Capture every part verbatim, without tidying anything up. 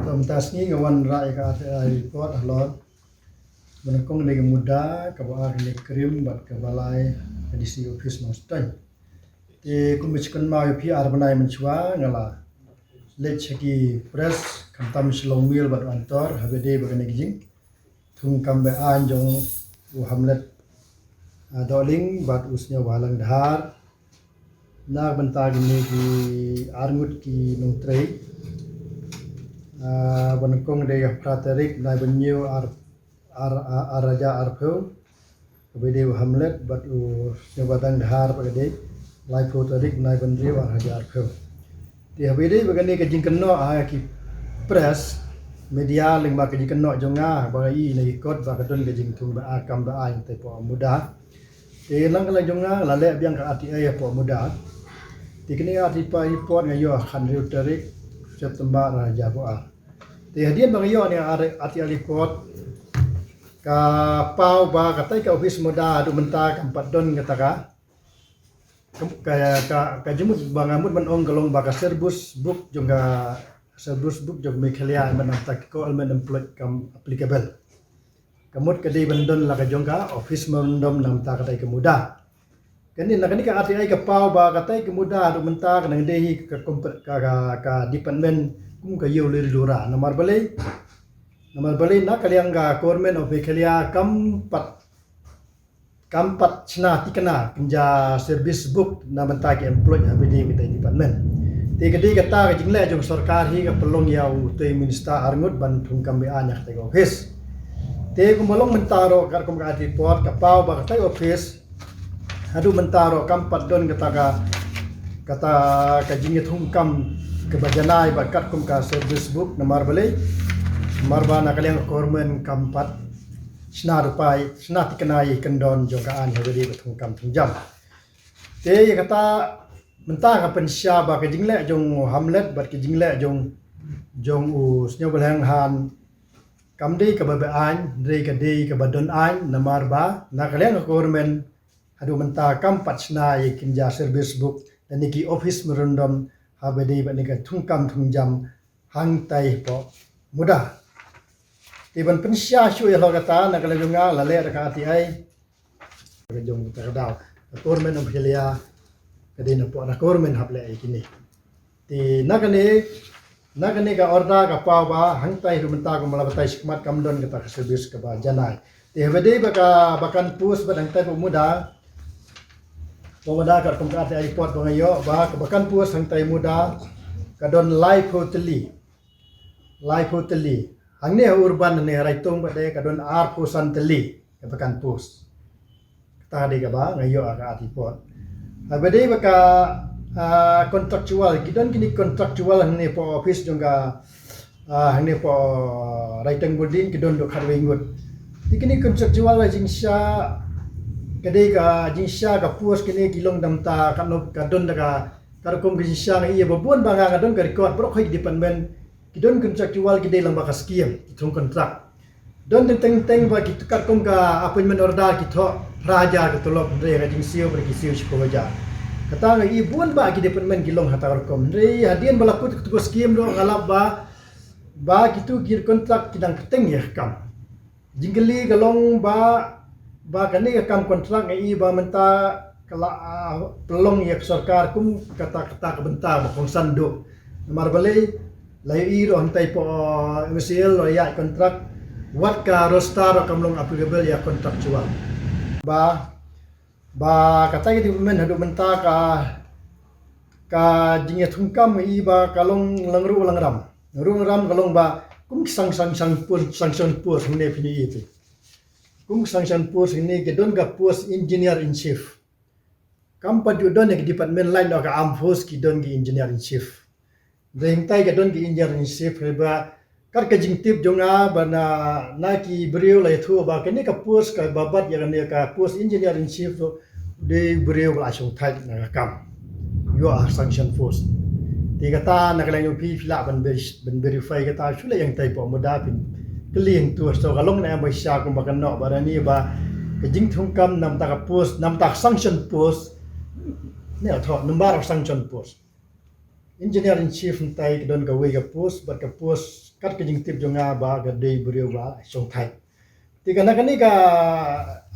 Kumta sngi nga wan rah ïa ka R T I report halor ba nyngkong dei ka muda kaba ar kane ka krim bad kaba lai ka D C office Nongstoiñ. Te kumba shu kynmaw ïa phi, ar bnai mynshuwa nga la leit sha ki press khamtam Shillong Mail bad Antor, haba dei ba kane ka jing thungkam beaiñ jong u Hamlet, ah, Dohling bad u Sniawbhalang Dhar na ka bynta kine ki arngut ki nongtrei, ah, ba nyngkong dei ha phra tarik bnai ba hynñiew ar, ar, ar, ar hajar arphew, kaba dei u Hamlet bad u Sniawbhalang Dhar, ba ka dei laiphew tarik bnai ba hynriew ar hajar arphew. Te haba dei ba kane ka jingkynnoh ha ki press media lyngba ka jingkynnoh jong nga ba nga i na ki kot ba ka don ka jingthung beaiñ, kam beaiñ te hapoh muda. Te nang ka la jong nga la leh biang ka R T I hapoh muda. Te kane ka R T I report nga ïoh ha ka hynriew tarik September ar hajar arphew ar. Te hadien ba nga ïoh ne R T I report ka paw ba katai ka office muda haduh mynta kam pat don kata ka ka, ka, ka, ka jingmut ba nga mut ban ong ka long ba ka service book jong ka service book jong Meghalaya mynta ka Government Employed kam applicable. Ka mut ka dei ban don la ka jong ka office memorandum na bynta katai ka muda. Kane na kane ka R T I ka paw ba katai ka muda haduh mynta ka nang dei hi ka, ka, ka, ka department kum ka ïew liri lura. Namar balei, namar balei na ka liang ka Government of Meghalaya kam pat kam pat shna tikna kynja service book na bynta ki employed haba dei katai department. Te ka dei kata ka jingleh jong sorkar hi ka pynlong ïa utei u minister arngut ban thungkam beaiñ ha katai ka office. Te kumba long mynta ruh katkum ka R T I report ka paw ba katai office haduh mynta ruh kam pat don kata ka, kata ka jingïathungkam kaba janai bad katkum ka service book. Namar balei? Namar ba na ka liang ka Government kam pat shna ruh pat shna tikna ïa ki kyndon jong ka aiñ haba dei ba thungkam thungjam. Te ïa kata mynta ka pynshai ba ka jingleh jong u Hamlet bad ka jingleh jong, jong u Sniawbhalang Dhar kam dei kaba beaiñ, hynrei ka dei kaba don aiñ, namar ba na ka liang ka Government haduh mynta kam pat shna ïa ki kynja service book lane ki office memorandum haba dei bad ne ka thungkam thungjam hangtai hapoh muda. Te ban pynshai shuh ïa halor kata, na ka liang jong nga la leh da ka R T I. Ka jong ka daw ka Government of Meghalaya ka dei na pdeng ka Government hap leh ïa kine. Te na kane, na kane ka order ka paw ba hangtai haduh mynta kumba la batai shakhmat kam don kata ka service kaba janai. Te haba dei ba ka vacant post ba hangtai hapoh muda, hapoh muda katkum ka R T I report ba nga ïoh ba ka vacant post hangtai muda ka don laiphew tylli. Laiphew tylli. Hangne ha urban ne ha Raitung ba dei ka don arphew san tylli ka vacant post. Kata dei kaba nga ïoh ha ka R T I report. Haba dei ba ka, ah, contractual, ki don kine contractual hangne hapoh office jong ka, ah, hangne hapoh Raitung Building ki don haduh khatwei ngut. Te kine contractual ka jingshai, ka dei ka jingshai ka post kine ki long da mynta ka nop ka don da ka, ka rukom ka jingshai nga ïa ba bun ba nga nga don ka record baroh ki department ki don contractual ki dei lyngba ka scheme, ki thung contract. Don teng teng teng ba ki katkum ka appointment order ki thoh phra hajar ka tulop, hynrei ka jingsiew ba ki siew shiphew hajar. Kata nga i bun ba ki department ki long ha kata ka rukom. Hynrei hadien ba la kut katu ka scheme ruh nga lap ba, ba kitu ki contract ki dang kyrteng ïa ka kam. Jingkylli ka long ba, ba kane ka kam contract nga i ba mynta ka la, ah, pynlong ïa ka sorkar kum kata, kata ka bynta ba kongsan duh. Namar balei? La ïohi ruh hangtai hapoh, ah, M C L ruh ïa contract, wat ka roster ruh kam long applicable ïa contractual. Ba, ba kata ka department haduh mynta ka, ka jingïathungkam nga i ba ka long lang ruh lang ram. Lang ruh lang ram ka long ba kum ki sang, sang, sang post, sanction post hangne phin ïohi te. Kum ki sanction post hangne ki don ka post engineer in chief. Kam pat ju don ïa ki department lain noh ka armed force ki don ki engineer in chief. Hynrei hangtai ka don ki engineer in chief, hynrei ba kat ka jingtip jong nga ba na, na ki briew la ïathuh ba kane ka post kaba bat ïa kane ka post engineer in chief ruh dei u briew ba la shongthait na ka kam. Ïoh ha sanction post. Te kata na ka liang jong phi, phi lah ban ver-, ban verify kata shuh leh ïa hangtai hapoh muda, phin kylli hangtu, so ka long ne em ba shisha kumba kan noh ba rani ba ka jingthungkam na bynta ka post, na bynta ka sanction post. Ne thoh number of sanction post. Engineer in Chief hyntai ka don kawei ka post, bad ka post kat ka jingtip jong nga ba ka dei briew ba shongthait. Te ka na kane ka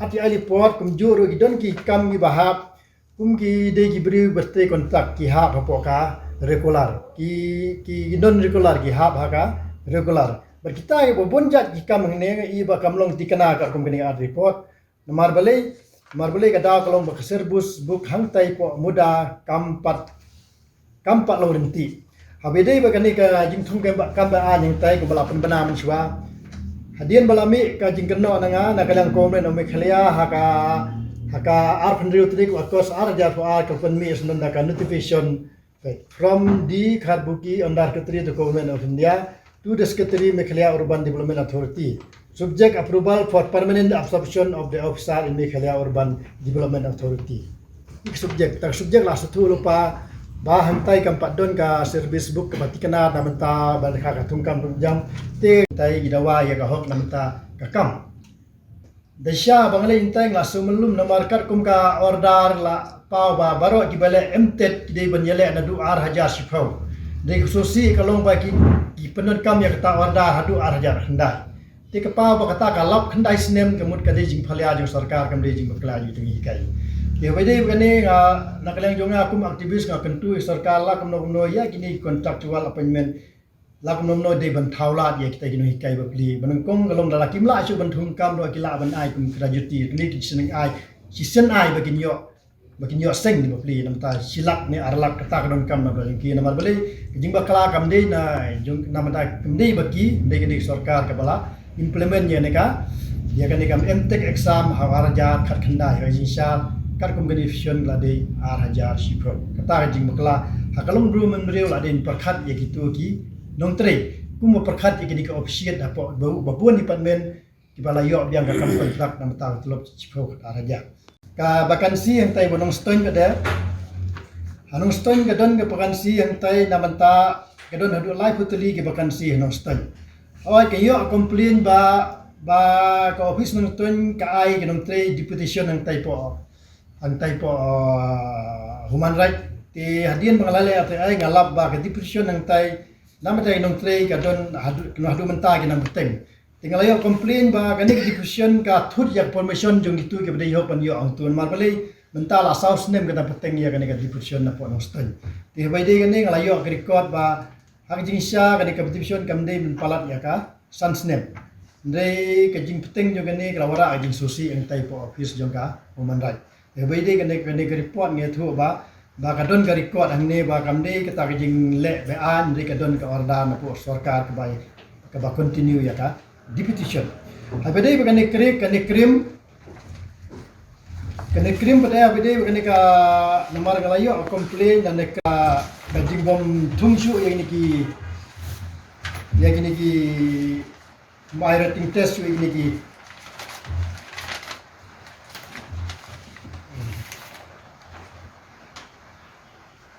R T I report kumjuh ruh ki don ki kam kiba hap, kum ki dei ki briew ba trei kontrak ki hap hapoh ka regular. Ki, ki, ki don regular ki hap ha ka regular. Bad kita kiba bun jait ki kam hangne nga i ba kam long thikna katkum kane ka R T I report. Namar balei, namar balei ka daw ka long ba ka service book hangtai poh muda kam pat, kam pat long ryntih. Haba ïadei bad kane ka jingthung kam ba, kam ba ai hangtai kumba la pynbna mynshuwa. Hadien ba la mih ka jingkynnoh na nga na ka liang Government of Meghalaya ha ka, ha ka arphew hynriew tarik u August ar hajar arphew ar, ka pynmih syndon da ka notification from the Kharbuki Under Secretary to Government of India to the Secretary Meghalaya Urban Development Authority. Subject approval for permanent absorption of the officer in Meghalaya Urban Development Authority. Ïa ka subject, ta ka subject la shu thoh lypa ba hangtai kam pat don ka service book kaba thikna na mynta ba ka, ka thungkam thungjam. Te hangtai ki dawa ïa ka hok na mynta ka kam. Da sha ba nga leh hangtai nga la shu mlum namar katkum ka order la paw ba baroh kiba leh M.Tet ki dei ban ïaleh naduh ar hajar shiphew. Dei ka shu sih ka long ba ki, ki pyndonkam ïa kata order haduh ar hajar khyndai. Te ka paw ba kata ka lap khyndai snem, ka mut ka dei jingphalia jong sorkar, kam dei jingbakla jong ki nonghikai. Te haba ïadei bad kane nga, na ka liang jong nga kum activist nga kyntu ïa sorkar la kumno kumno ïa kine contractual appointment, la kumno kumno dei ban thaw lad ïa kita ki nonghikai bapli. Ba nyngkong ka long da la kim lah shuh ban thungkam ruh ki lah ban ai kum gratuity. Kine ki seng ai, ki seng ai ba kin ïoh, ba kin ïoh seng bapli, na mynta shi lak ne ar lak, kata ka donkam na ba ki. Namar balei, ka jingbakla kam dei na jong, na mynta kam dei ba ki, dei ka dei sorkar kaba la implement ïa kane ka, ïa kane ka M.Tech exam ha u ar hajar khatkhyndai, ha ka jingshisha katkum ka notification la dei ar hajar shiphew. Kata ka jingbakla ha ka long briew man briew la dei pyrkhat ïa kito ki nongtrei, kumba pyrkhat ïa kine ki officiate hapoh ba, ba bun department kiba la ïoh biang ka kam contract na mynta ka tulop shiphew khat ar hajar. Ka vacancy hangtai ba Nongstoiñ ka dei. Ha Nongstoiñ ka don ka vacancy hangtai na mynta ka don haduh laiphew tylli ki vacancy ha Nongstoiñ. Hooid, ka ïoh complain ba, ba ka office Nongstoiñ ka ai ka nongtrei deputation hangtai poh, hangtai poh, uh, Human Right. Te hadien ba nga la leh R T I nga lap ba ka deputation hangtai, na mynta ka nongtrei ka don haduh, haduh mynta ki nang bteng. Te nga la ïoh complain ba kane ka deputation ka thut ïa ka permission jong kito kiba dei hok ban ïoh hangto. Namar balei, mynta la saw snem ka dang bteng ïa kane ka deputation napoh Nongstoiñ. Te haba ïadei kane nga la ïoh ka record ba ha ka jingshisha kane ka deputation kam dei ban palat ïa ka san snem. Hynrei ka jingbteng jong kane ka la wanrah ka jingsngewsih hangtai poh office jong ka Human Right. Haba ïadei kane, kane ka report nga ïathuh ba, ba ka don ka record hangne ba kam dei kata ka jingleh be-aiñ, hynrei ka don ka order napoh sorkar kaba, kaba continue ïa ka deputation. Haba ïadei ba kane kri-, kane krim, kane krim pat, haba ïadei ba kane ka, namar nga la ïoh complain na ka, ka jingbym thung shuh ïa kine ki, ïa kine ki Ym ai written test shuh ïa kine ki.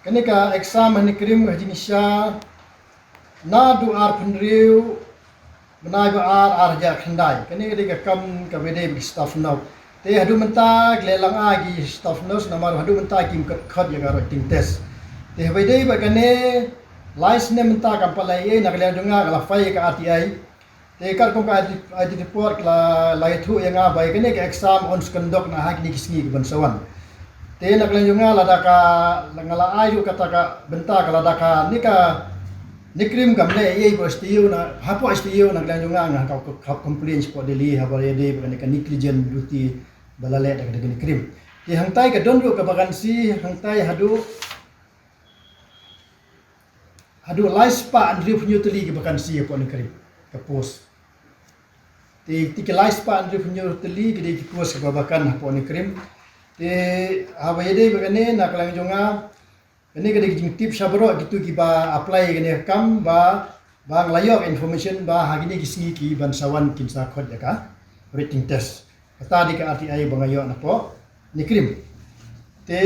Kane ka exam hynne krim ha jingshisha naduh arphew hynriew bnai ba ar, ar hajar khyndai. Kane ka dei ka kam kaba dei ba ki staff nurse. Te haduh mynta ki la lang ai ki staff nurse namar haduh mynta kim khot, khot ïa ka written test. Te haba ïadei bad kane lai snem mynta kam pat la ïoh ei, na ka liang jong nga ka la file ïa ka R T I. Te katkum ka audit, audit report la, la ïathuh ïa nga ba ïa kane ka exam yn sa conduct na ha kine ki sngi ki ban sa wan. Te na ka liang jong nga lada ka, la nga la ai ruh kata ka bynta ka lada ka, ne ka, ne krim kam leh ei ei ba S T U na, hapoh S T U na ka liang jong nga nga ka, ka, ka complain shapoh Delhi haba ïadei bad kane ka negligent duty ba la leh da ka, da kane krim. Te hangtai ka don ruh ka vacancy hangtai haduh Haduh lai spah hynriew phew hynñiew tylli ki vacancy hapoh ne krim, ka post. Te, te ki lai spah hynriew phew hynñiew tylli ki dei ki post kiba vacant hapoh ne krim. Te haba ïadei bad kane na ka liang jong nga, kane ka dei ka jingtip sha baroh kito kiba apply ïa kane ka kam ba, ba nga la ïoh information ba ha kine ki sngi ki ban sa wan kin sa khot ïa ka written test. Kata dei ka R T I ba nga ïoh napoh ne krim. Te,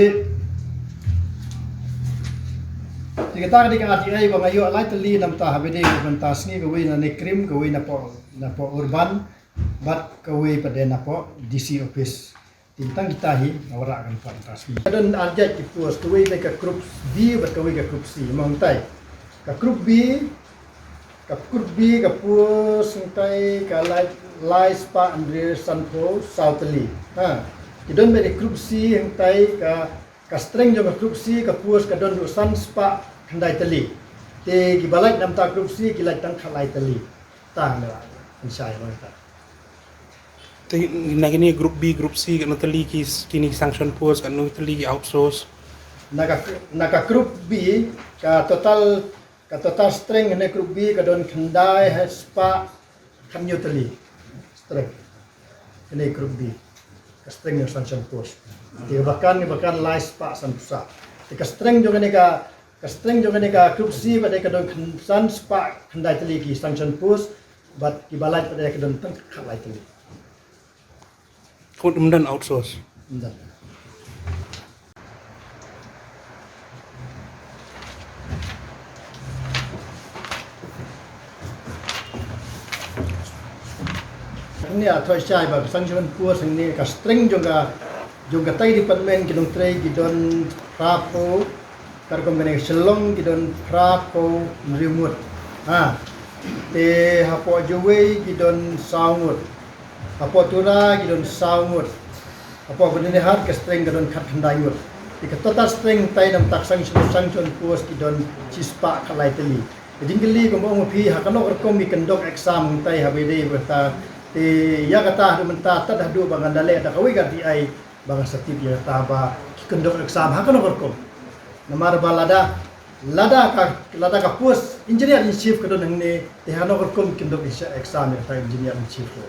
te kata dei ka R T I ba nga ïoh lai tylli namar haba dei ka bynta sngi, kawei na ne krim, kawei napoh, napoh urban, bad kawei pat dei napoh D C office. Tang kita hi nga wanrah kan pang tas ni. Ka don ar jait ki post, kawei ka group B bad kawei ka group C. Mo hangtai ka group B, ka group B ka post hangtai ka lai, lai spah hynriew sanphew saw tylli. Ha. Ki don bad ka group C hangtai ka, ka strength jong ka group C ka post ka don haduh san spah khyndai tylli. Te kiba lait namta group C ki lait tang khatlai tylli. Tang da kan shai mo ta. Te na kine group B, group C, katno tylli ki, kine ki sanction post, katno tylli ki outsource? Na ka, na ka group B, ka total, ka total strength ne group B ka don khyndai spah khathynñiew tylli. Strength. Kine group B. Ka strength jong sanction post. Te ba kan, ba kan lai spah sanphew saw. Te ka strength jong kane ka, ka strength jong kane ka group C bad ka don khyn-, san spah khyndai tylli ki sanction post. Bad kiba lait pat ka don tang khatlai tylli. Khun ym don outsource. Ym don. Hangne nga thoh shai ba ka sanction post hangne ka strength jong ka, jong katai department ki nongtrei ki don phra phew, katkum kane ka Shillong ki don phra phew hynriew ngut. Ha. Te hapoh Jowai ki don saw ngut. Hapoh Tura ki don saw ngut. Hapoh Byrnihat ka strength ka don khatkhyndai ngut. Te ka total strength tai namta ka sanction, sanction post ki don shispah khatlai tylli. Ka jingkylli kumba ong ma phi ha kano ka rukom ki conduct exam hangtai ha ba ïadei bad kata. Te ïa kata haduh mynta tad haduh ba ngan da leh da kawei ka R T I ba ngan sa tip ïa kata ba ki conduct exam ha kano ka rukom. Namar ba lada, lada ka, lada ka post engineer in chief ka don hangne, te ha kano ka rukom kin conduct exam ïa kata engineer in chief ruh.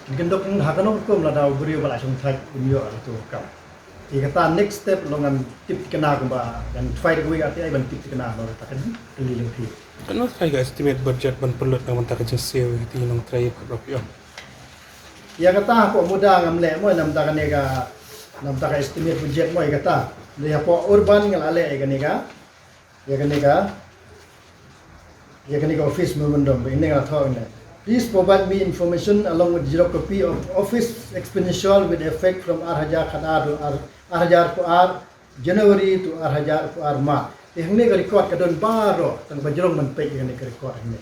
Kin conduct ha kano ka rukom lada u briew ba la shong thait un ïoh ha kato ka kam. Te kata next step long ngan tip thikna kumba ngan try da kawei ka R T I ban tip thikna halor kata ka jingkylli jong phi. Katno trai ka estimate budget ban pynlut na ka bynta ka jingsiew ïa kiti ki nongtrei baroh phi ong? Ïa kata hapoh muda ngam leh mo, namta kane ka, namta ka estimate budget mo ïa kata. Dei hapoh urban nga la leh ïa kane ka, ïa kane ka, ïa kane ka office memorandum ba ine nga la thoh ine. Please provide me information along with xerox copy of office expenditure with effect from ar hajar khatar to ar, ar hajar arphew ar January to ar hajar arphew ar March. Te hangne ka record ka don baroh, tang ba jrong ban peit ïa kane ka record hangne.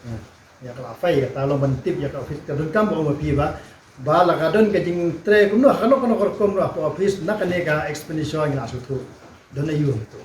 Hmm. Ïa ka la phai kata long ban tip ïa ka office ka donkam ba ong ma phi ba, ba la ka don ka jingtrei kumno ha kano kano ka rukom ruh hapoh office na kane ka expenditure ngi la sngewthuh. Don aiu hangto.